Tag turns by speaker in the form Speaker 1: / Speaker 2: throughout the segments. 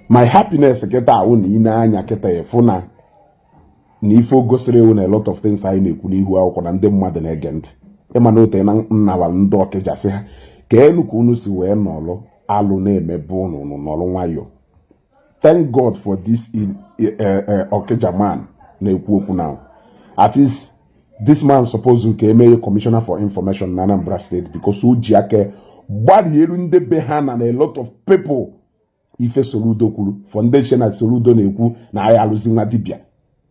Speaker 1: My happiness kịta ahụ na ine anya kịta efu na ife o gosiri ewu na a lot of things anyị na-ekwu n'ihu akwụkwọ na ndị mmadụ na-ege ntị. Ịma na ote na nnawara ndị Ọkịja sị ha ka enu ka unu si wee nọrọ alụ na-emebe unu, unu nọrọ nwayọọ. Thank God for this Okija man na-ekwu okwu now. At least this man suppose ka emeghe commissioner for information na Anambra State, because o ji aka gbarie elu ndị be ha na a lot of people. Ife Soludo kwuru for ndị nche na Soludo na-ekwu na anyị alụzi nwa dibịa.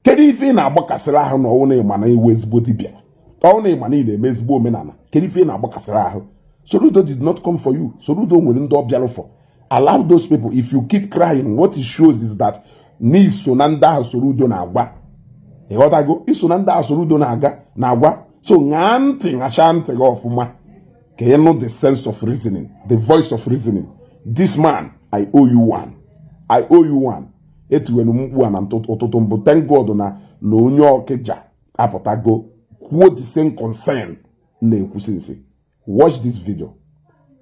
Speaker 1: Kedu ife ị na-agbakasịrị ahụ na ọnwụ na ịma na iwu ezigbo dibịa, ọnwụ na ịma na ị na-eme ezigbo omenala? Kedu ife ị na-agbakasịrị ahụ? Soludo did not come for you. Soludo nwere ndị ọ bịara for. Allow those people. If you keep crying, what it shows is that n'iso na ndị ahụ Soludo na-agwa. Ịghọtago? Iso na ndị ahụ Soludo na-aga na-agwa. So ṅaa ntị, ṅachaa ntị gị ọfụma ka ị nụ the sense of reasoning, the voice of reasoning. This man, I owe you one, I owe you one. Etiwere mkpu a na ụtụtụ mbụ. Thank God na onye Ọkịja apụtago kwuo the same concern na-ekwusi nsi. Watch this video.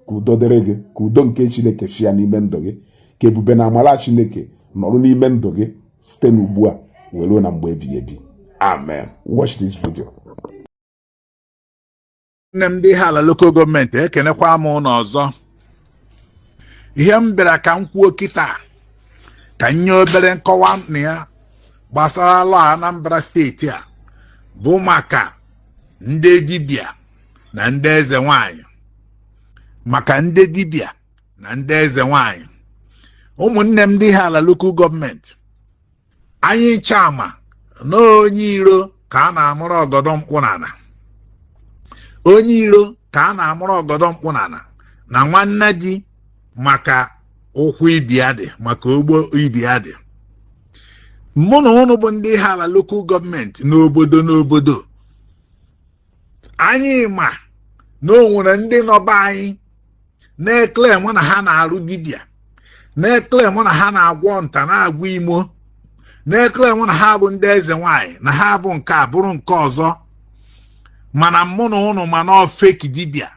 Speaker 1: Ka udo dịrị gị, ka udo nke Chineke chi ya n'ime ndụ gị, ka ebube na amara Chineke nọrọ n'ime ndụ gị site n'ugbu a wee ruo na mgbe ebighị ebi. Amen. Watch this video.
Speaker 2: Nne m, ndị Ihiala Local Government, ekenekwa m ụnụ ọzọ. Ihe m bịara ka m kwuo kịta, ka m nye obere nkọwa na ya gbasara law Anambra Steeti a bụ maka ndị dibịa na ndị eze nwanyị, maka ndị dibịa na ndị eze nwanyị. Ụmụnne m ndị Ihiala Local Government, anyị nchama na onye iro ka a na-amụrụ ọgọdọ mkpụnana, onye iro ka a na-amụrụ ọgọdọ mkpụnana na nwanne di maka ụkwụ ibia dị, maka ogbo ibia dị. Mụ na ụnụ bụ ndị Ihiala Local Government n'obodo anyị ma na o nwere ndị nọba anyị na-eclaim na ha na-arụ dibịa, na-eclaim na ha na-agwọ nta, na-agwọ imo, na-eclaim na ha bụ ndị eze nwanyị, na ha bụ nke a bụrụ nke ọzọ. Mana mụ na ụnụ ma na fake dibịa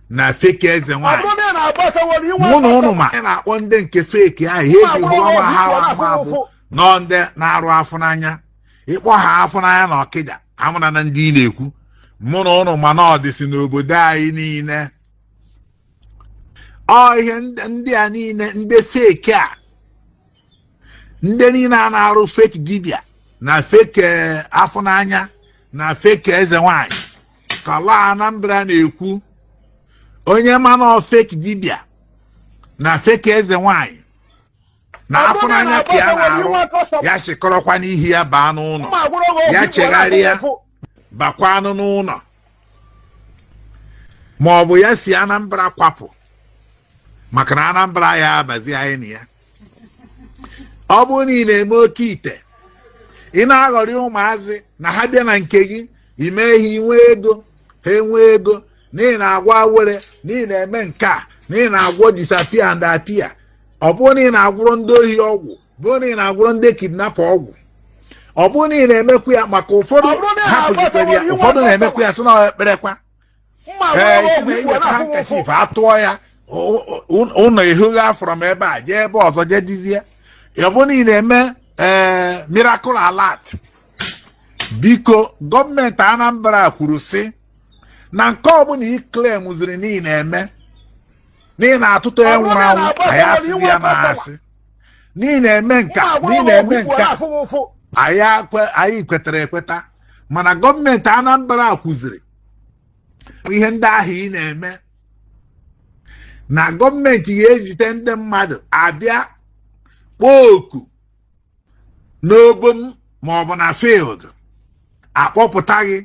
Speaker 2: na fake eze nwanyị. Mụ na ụnụ ma anyị na-akpọ ndị nke fake ahụ, ha eji hụwa ha ama bụ nọ ndị na-arụ afọ n'anya. Ịkpọ ha afọ n'anya na Ọkịja, amụna na ndị ị na-ekwu. Mụ na ụnụ ma na ọ dịsị n'obodo anyị niile. Ọ ihe ndị a niile, ndị fake a, ndị niile a na-arụ fake dibịa na fake afọ n'anya na fake eze nwanyị, ka law Anambra na-ekwu, onye mana fake dibịa na fake eze nwanyị na afọ n'anya ka ya na-arụ, ya chịkọrọkwa n'ihi ya baa n'ụlọ ya, chegharịa bakwanụ n'ụlọ, ma ọ bụ ya si Anambra kwapụ, maka na Anambra ya abazi anyị na ya. Ọ bụrụ na ị na-eme oke ite, ị na-aghọrị ụmụazị na ha bịa na nke gị ime ihe inwe ego, ha enwe ego, na ị na-agwa awere, na ị na-eme nke a, na ị na-agwọ disappear and appear, ọ bụrụ na ị na-agwụrọ ndị ohi ọgwụ, bụrụ na ị na-agwụrọ ndị kidnapper ọgwụ, ọ bụrụ na ị na-emekwu ya, maka ụfọdụ hapụzikwere ya, ụfọdụ na-emekwu ya sị na ọ ekperekwa. Ee, isi na iweta handkerchief atụọ ya, ụlọ ehugha afọrọ m ebe a jee ebe ọzọ jee dizie. Ọ bụrụ na ị na-eme ee miracle alert, biko, gọọmenti Anambra kwuru sị na nke ọbụla ị claimziri na ị na-eme, na ị na-atụtụ onye nwụrụ anwụ, anyị asịzi ya na asị na ị na-eme nka, na ị na-eme nka, anyị kwetara ekweta. Mana gọọmenti Anambra kwuziri ihe ndị ahụ ị na-eme, na gọọmenti ga-ezite ndị mmadụ abịa kpọọ oku n'obom maọbụ na field, akpọpụta gị,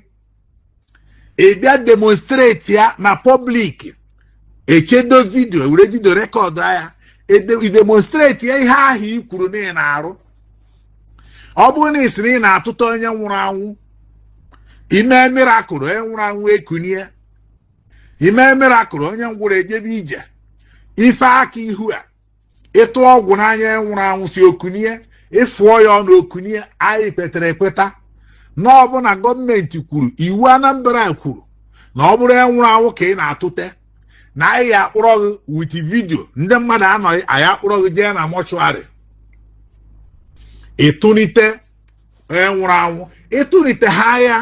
Speaker 2: ị bịa demonstrate ya na public, echedo video, were video record ya, demonstrate ya ihe ahụ i kwuru na ị na-arụ. Ọ bụrụ na ị sị na ị na-atụta onye nwụrụ anwụ, ime miracle, onye nwụrụ anwụ ekunie, ime miracle, onye ngwụrụ ejebe ije, ife aka ihu a, ịtụ ọgwụ n'anya nwụrụ anwụ si okunie, ịfụọ ya ọnụ okunie, anyị kwetara ekweta na ọbụna gọọmenti kwuru, iwu Anambra kwuru na ọ bụrụ nwụrụ anwụ ka ị na-atụte, na anyị akpọrọ gị with video, ndị mmadụ anọghị, anyị akpọrọ gị jee na mortuary. Ịtụnite onye nwụrụ anwụ, ịtụnite ha ya,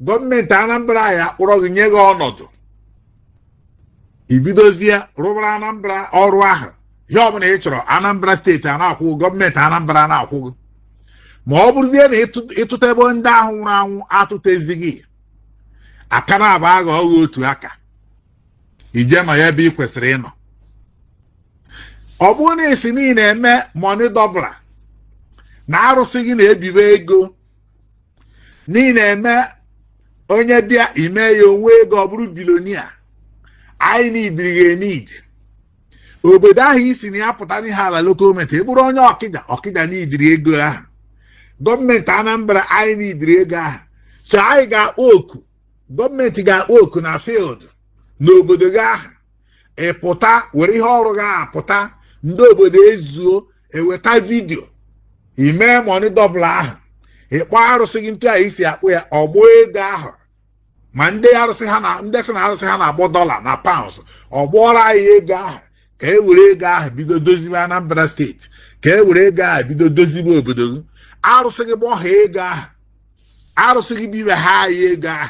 Speaker 2: gọọmenti Anambra ya kpọrọ gị, nye gị ọnọdụ, ibidozie rụbara Anambra ọrụ ahụ. Ihe ọbụla ị chọrọ, Anambra steeti a na-akwụ, gọọmenti Anambra na-akwụ gị. Ma ọ bụrụzie na ịtụta ebe ndị ahụ nwụrụ anwụ atụtezighị aka, na-aba aghọ ọghọ otu aka, ije nọ ya ebe ị kwesịrị ịnọ. Ọ bụrụ na esi niile na-eme money doubler, na arụsị gị na-ebibe ego n'ihi na-eme, onye bịa ime ya onwe ego, ọ bụrụ billionaire, anyị nidiri gị enid. Obodo ahụ isi na ya pụta n'ihe ala local government, ị bụrụ onye Ọkịja, Ọkịja n'idiri ego ahụ, gọọmenti Anambra anyị n'idiri ego ahụ. So anyị ga-akpọ oku, gọọmenti ga-akpọ oku na field n'obodo gị ahụ, ị pụta were ihe ọrụ gị apụta, ndị obodo ezuo, eweta video, ime money doubler ahụ, ịkpọ arụsị gị ntu a isi akpụ ya, ọgbọ ego ahụ. Ma ndị arụsị ha na ndị sị na arụsị ha na-agbọ dollar na pounds, ọ gbọọrọ anyị ego ahụ, ka e were ego ahụ bido dozibe Anambra steeti, ka e were ego ahụ bido dozibe obodo gị. Arụsị gị gbọha ego ahụ, arụsị gị bibe ha anyị ego ahụ,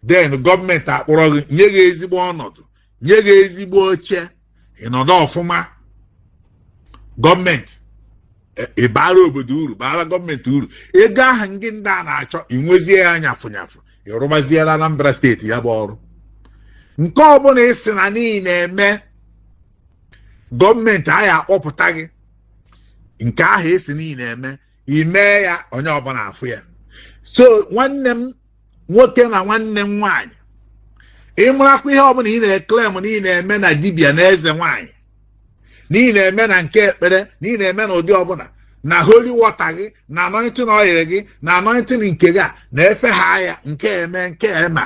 Speaker 2: then gọọmenti akpọrọ gị, nye gị ezigbo ọnọdụ, nye gị ezigbo oche, ịnọdụ ọfụma. Gọọmenti ịbara obodo uru, bara gọọmenti uru. Ego ahụ ndị ndị a na-achọ, inwezie ya nyafụ nyafụ, ịrụbaziela Anambra steeti ya bụ ọrụ. Nke ọbụla ịsị na niile na-eme, gọọmenti anyị akpọpụta gị. Nke ahụ esi niile eme, imee ya, onye ọbụla afụ ya. So nwanne m nwoke na nwanne m nwaanyị, ịmarakwa ihe ọbụla ị na-eclaim na ị na-eme na dibịa na eze nwaanyị, na ị na-eme na nke ekpere, na ị na-eme na ụdị ọbụla, na holy water gị, na anointing oil gị, na anointing nke gị a na-efe ha ya, nke eme, nke ema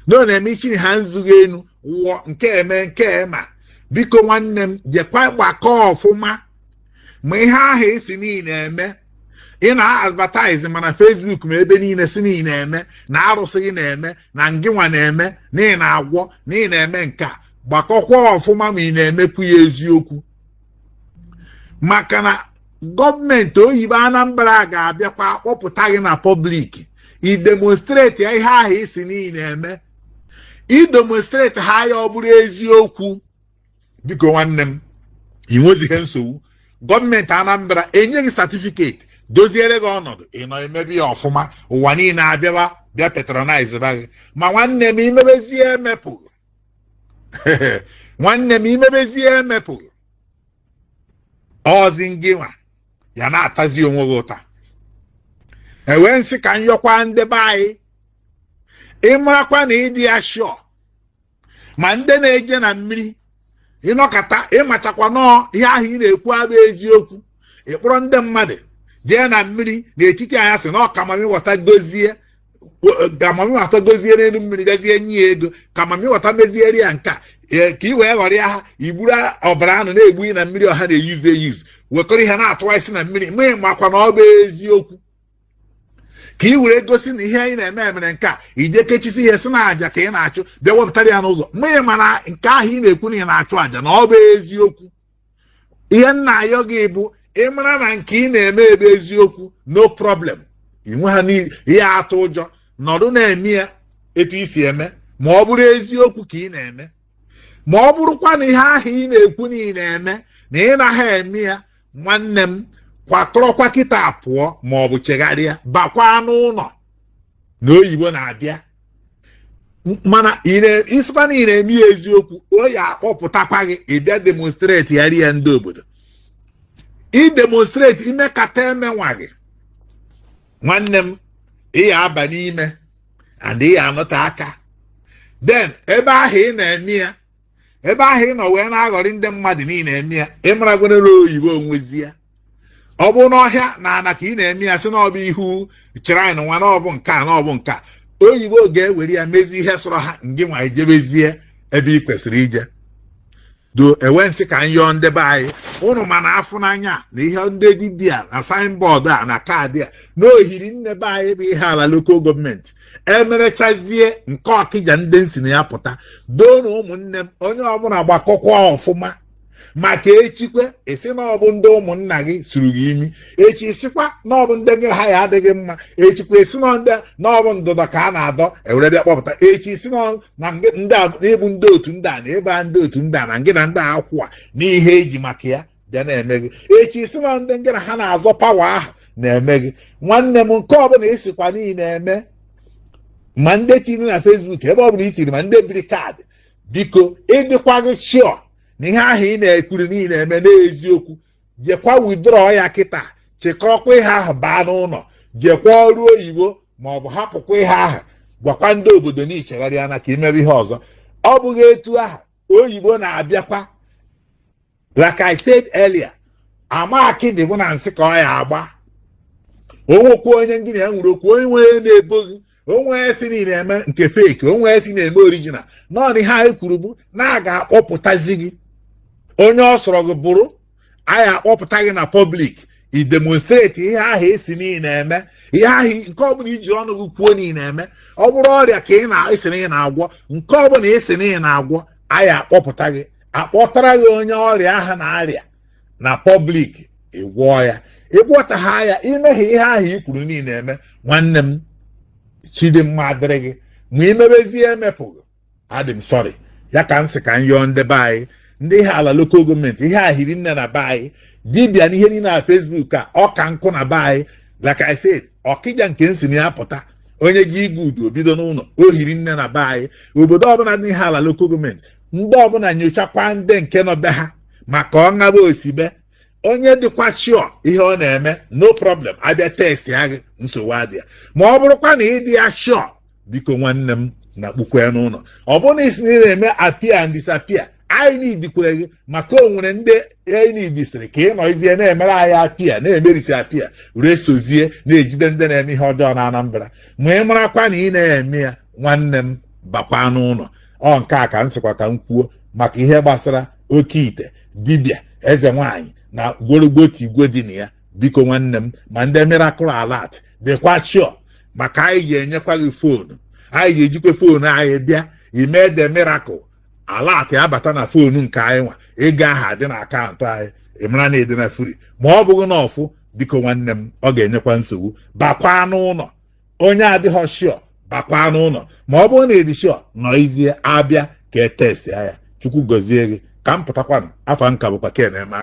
Speaker 2: na ọ na-eme ichiri ha nzughị enu wụọ, nke eme, nke ema, biko nwanne m, jekwa gbakọọ ọfụma ma ihe ahụ esi niile eme ị na-advertise, mana Facebook, ma ebe niile si niile eme, na arụsị gị na-eme, na ngịnwa na-eme, na ị na-agwọ, na ị na-eme nke a, gbakọkwa ọfụma ma ị na-emekwu ya eziokwu, maka na gọọmenti oyibo Anambra ga-abịakwa akpọpụta gị na public, idemonstrate ya ihe ahụ isi niile eme, idemonstrate ha ya, ọ bụrụ eziokwu, biko nwanne m, ị nwezighị nsogbu. Gọọmenti Anambra enye gị certificate, doziere gị ọnọdụ, ị nọ emebe ya ọfụma, ụwa niile abịawa bịa patronize ba gị. Ma nwanne m, imebezie emepụghị, nwanne m, imebezie emepụghị ọzi, ngịnwa ya na-atazi onwe gị ụta. Ewee nsị ka nyọkwa ndị be anyị, ịmarakwa na ịdị ya sure, ma ndị na-eje na mmiri, ịnọkọta ịmachakwa nọọ ihe ahụ ị na-ekwu abụ eziokwu, ịkpọrọ ndị mmadụ jee na mmiri n'etiti anyasị na ọka mami wọta gozie, ka mami wọta gozie n'elu mmiri, gazie nye ya ego, ka mami wọta meziere ya nke a, ka ị wee ghọrọ ya ha, igburu ọbara anụ na-egbu na mmiri ọha na-eyuzu eyuzu, wekọrọ ihe na-atụwa isi na mmiri, ma ịmakwa na ọ bụ eziokwu, ka ị were gosi na ihe anyị na-eme mere nke a, ije kechisi ihe si na àjà ka ị na-achụ, bịa wepụtara ya n'ụzọ, ma ị mana nke ahụ ị na-ekwu na ị na-achụ àjà na ọ bụ eziokwu. Ihe nna ayọ gị bụ, ịmara na nke ị na-eme ebe eziokwu, no problem, ị nwe ha ihe atụ ụjọ, nọdụ na-eme ya etu isi eme, ma ọ bụrụ eziokwu ka ị na-eme. Ma ọ bụrụkwa na ihe ahụ ị na-ekwu na ị na-eme na ị naghị eme ya, nwanne m, kwakọrọkwa kịta pụọ, ma ọ bụ chegharịa, bakwa n'ụlọ na oyibo na-abịa. Mana isikwa na ị na-eme ya eziokwu, o ya akpọpụtakwa gị, ị bịa demonstrate ya rie ndị obodo. Idemonstrate imekata emenwa gị, nwanne m, ị ya aba n'ime and ị ya anọte aka. Then ebe ahụ ị na-eme ya, ebe ahụ ị nọ wee na-aghọrị ndị mmadụ niile eme ya, ịmaragwanere oyibo onwezi ya. Ọ bụ n'ọhịa na ana ka ị na-eme ya, sị na ọ bụ ihu shrine nwa, na ọ bụ nke a, na ọ bụ nke a, oyibo ga-ewere ya mezi ihe sọrọ ha, ngị nwa ijebezie ebe ị kwesịrị ije. Do ewe nsị ka nyọọ ndị be anyị, ụnụ mana afụ n'anya na ihe ndị dibịa na signboard a na kaadị a na ohiri nne be anyị bụ ihe ala local government emerechazie nke Ọkịja, ndị nsi na ya pụta. Doo na ụmụnne m, onye ọbụla gbakọkwa ọfụma. Maka echikwe esi na ọ bụ ndị ụmụnna gị suru gị imi, echi sịkwa na ọ bụ ndị gị ha ya adịghị mma, echikwa esi na ndị na ọ bụ ndụdọ ka a na-adọ ewere bịa kpọpụta, echi si na ndị a ịbụ ndị otu ndị a na ịba ndị otu ndị a na ngị na ndị akwụ a n'ihe eji maka ya bịa na-eme gị, echi si na ndị ngị na ha na-azọ power ahụ na-eme gị. Nwanne m, nke ọbụla esikwa niile na-eme, ma ndị tiri na Facebook, ebe ọbụla i tiri, ma ndị biri kaadị, biko ịdịkwa gị sure na ihe ahụ ị na-ekwuru niile eme n'eziokwu, jekwa withdraw ya kịta, chịkọrọkwa ihe ahụ baa n'ụlọ, jekwa ọrụ oyibo, ma ọ bụ hapụkwa ihe ahụ, gwakwa ndị obodo na ichegharịa na ka imebe ihe ọzọ. Ọ bụghị etu ahụ oyibo na-abịakwa. Like I said earlier, ama akịdị bụ na nsị ka ọ ya agba. Onwekwa onye ndị na ya nwere okwu, onye nwere na-ebo gị, onwe si na ị na-eme nke fake, onwe si na-eme original. Naanị ihe anyị kwuru bụ na a ga-akpọpụtazi gị, onye ọ sọrọ gị bụrụ, anyị akpọpụta gị na public, i demonstrate ihe ahụ esi na ị na-eme, ihe ahụ nke ọbụla iji ọnụ gị kwuo na ị na-eme. Ọ bụrụ ọrịa ka ị na-esi na ị na-agwọ, nke ọbụla esi na ị na-agwọ, anyị akpọpụta gị, akpọtara gị onye ọrịa ahụ na-arịa na public, ịgwọọ ya. Ịgwọtagha ya, imehie ihe ahụ i kwuru niile eme, nwanne m, chidimma adịrị gị. Ma imebezie emepụghị, adị m sorry. Ya ka m sị ka m yọọ ndị be anyị, ndị ihe ala local government, ihe ahiri nne na be anyị, dibịa na ihe niile na Facebook a, ọ ka nkụ na be anyị. Like I said, Ọkịja nke nsi na ya pụta, onye ji igwe udo bido n'ụlọ, ohiri nne na be anyị. Obodo ọbụla dị ihe ala local government, ndị ọbụla nyochakwa ndị nke nọ be ha maka ọṅaba osibe. Onye dịkwa sure ihe ọ na-eme, no problem, abịa test ya gị, nsogbu adị ya. Ma ọ bụrụkwa na ịdị ya sure, biko nwanne m, na kpukwe n'ụlọ. Ọ bụrụ na isi na ị na-eme appear and disappear, anyị nidikwere gị, maka o nwere ndị anyị nidisịrị ka ị nọzie na-emere anyị appear, na-emerisi appear, resozie na-ejide ndị na-eme ihe ọjọọ na Anambra. Ma ị marakwa na ị na-eme ya, nwanne m, bakwa n'ụlọ. Ọ nke a ka m sịkwa ka m kwuo maka ihe gbasara oke ite, dibịa, eze nwaanyị na gworogbo tigwe dị na ya. Biko nwanne m, ma ndị miracle alert, dịkwa sure, maka anyị ga-enyekwa gị phone, anyị ga-ejikwa phone anyị bịa ime the miracle alert, abata na phone nke anyị nwa, ego ahụ adị na account anyị, ị mara na ịdị na free. Ma ọ bụghị na ọfụ, biko nwanne m, ọ ga-enyekwa nsogbu. Bakwa n'ụlọ. Onye adịghị sure, bakwa n'ụlọ. Ma ọ bụrụ na ịdị sure, nọizie, abịa ka e test ya. Chukwu gọzie gị. Ka m pụtakwanụ. Afọ nka bụkwa Ken Eme.